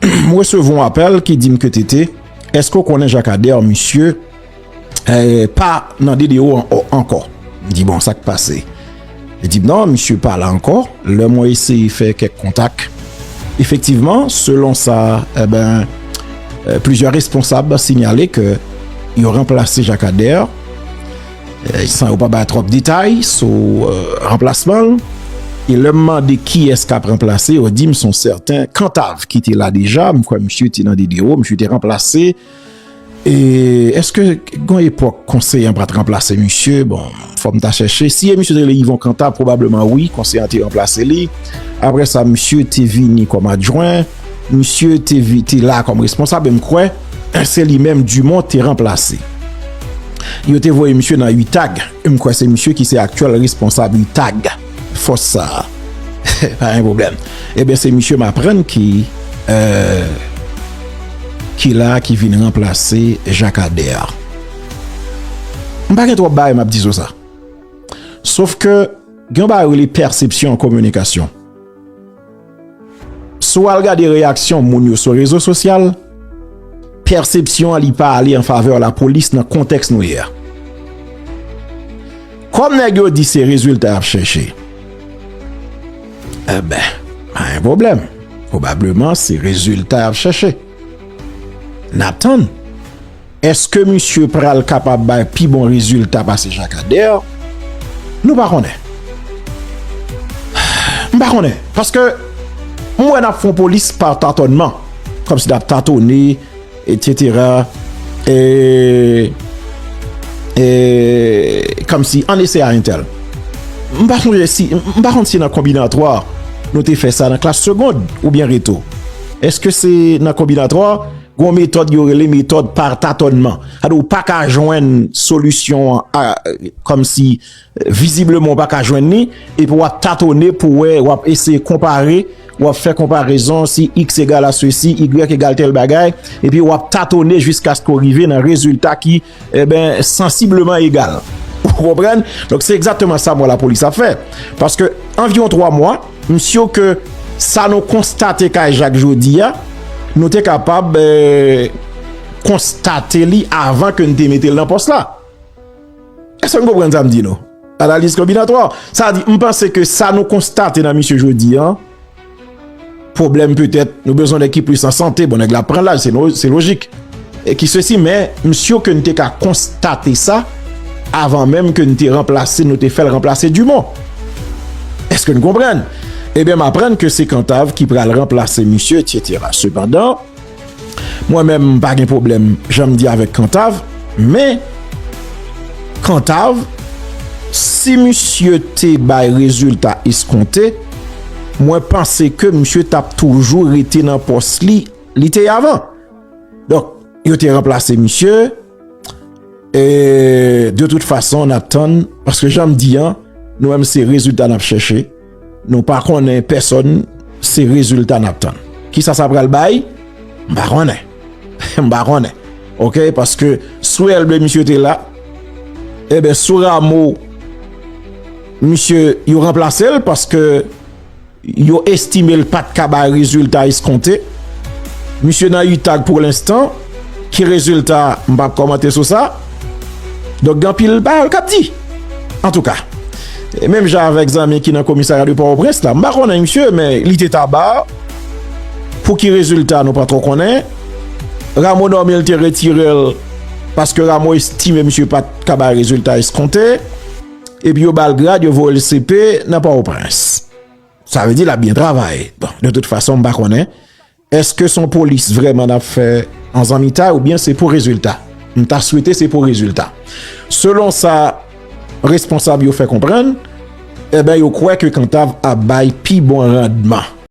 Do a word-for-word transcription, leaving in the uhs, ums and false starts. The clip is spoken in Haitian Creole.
m resevwa yon apèl ki di m ke T T, èske w konnen Jakadè, misye, eh, pa nan D D O an-, ankò? M di, bon, sa k pase? Li di m, non, misye pa la ankò. Lè mwen eseye fè kèk kontak, efektivman, selon sa, eh ben, eh, plizyè responsab sinyale ke yo ranplase Jakadè, eh, san yo pa bay twòp detay sou, eh, ranplasman l. E lè m mande kiyès k ap ranplase, yo di m se yon sèten Kantav ki te la deja. M kwè misye te nan D D O, misye te ranplase. E èske gen yon epòk konseye an pa t ranplase misye? Bon, fò m ta chèche. Si e misye te rele Yvon Kantav, pwobableman wi, konseye an te ranplase li. Apre sa, misye te vini kòm adjwen. Misye te vi-, te la kòm responsab, e m kwè se li menm Dumont te ranplase. Yo te voye misye nan UTAG. M kwè se misye ki se aktyèl responsab UTAG. Fòs sa a. Pa gen pwoblèm. Ebyen, se misye m aprann ki, eh, ki la, ki vin ranplase Jakadè a. M pa gen twòp bagay m ap di sou sa. Sof ke gen yon bagay rele pèsepsyon an kominikasyon. Si w al gade reyaksyon moun yo sou rezo sosyal, pèsepsyon an li pa ale an favè lapolis nan kontèks nou ye a. Kòm nèg yo di se rezilta y ap chèche, enben, pa gen pwoblèm. Pwobableman, se rezilta y ap chèche. N ap tann. Èske misye pral kapab bay pi bon rezilta pase Jakadè? Nou pa konnen. M pa konnen. Paske m wè n ap fè yon polis pa tatònman. Kòmsi n ap tatone, etsetera. E, e, kòmsi ann eseye a entèl. M pa sonje si, m pa konn si nan konbinatwa nou te fè sa nan klas segond oubyen reto. Èske se nan konbinatwa? Gon metòd yo rele metòd pa tatònman. Sa di w pa ka jwenn solisyon an, a, kòmsi, eh, vizibleman w pa ka jwenn li, epi w ap tatone pou wè, w ap eseye konpare, w ap fè konparezon si x egal a sesi, y egal tèl bagay, epi w ap tatone jiskaske w rive nan rezilta ki, eben, sansibleman egal. Ou konprann? Donk, se egzakteman sa m wè lapolis ap fè. Paske, anviwon twa mwa, m si ke sa nou konstate kay Jak jodi a, nou te kapab, eh, konstate li avan ke n te mete l nan pòs la. Èske n konprann sa m di nou? Analiz konbinatwa. Sa di, m panse ke sa nou konstate nan misye jodi a, pwoblèm petèt, nou bezwen nèg ki plis an sante, bon, nèg la pran laj, se no-, se lojik. E ki sesi, men, m si ke n te ka konstate sa avan menm ke n te ranplase, nou te fè l ranplase Dumont. Èske n konprann? Ebyen, m aprann ke se Kantav ki pral ranplase misye, etsetera. Sepandan, mwen menm, m pa gen pwoblèm, jan m di, avèk Kantav, men Kantav, si misye te bay rezilta eskonte, mwen panse ke misye t ap toujou rete nan pòs li, li te ye avan. Donk, yo te ranplase misye, e de tout fason, n ap tann, paske jan m di an, nou menm se rezilta n ap chèche. Nou pa konnen pèsòn, se rezilta n ap tann. Kisa sa pral bay? M pa konnen. M pa konnen. Oke, paske sou Elbe misye te la, eben, sou Rameau, misye, yo ranplase l, paske yo estime l pa t ka bay rezilta eskonte. Misye nan UTAG pou lenstan. Ki rezilta, m p ap kòmante sou sa. Donk, gen anpil pawòl k ap di. Antouka, e menm jan avèk zanmi ki nan komisarya de Pòtoprens la, m pa konnen misye, men li te Taba. Pou ki rezilta, nou pa twò konnen. Rameau nonmen l, te retire l paske Rameau estime misye pa t ka bay rezilta eskonte. Epi yo ba l grad, yo voye l C P nan Pòtoprens. Sa vle di l ap byen travay. Bon, de tout fason, m pa konnen. Èske se yon polis vrèman n ap fè an zanmitay oubyen se pou rezilta? M ta swete se pou rezilta. Selon sa responsab yo fè konprann, eben, yo kwè ke Kantav ap bay pi bon randman.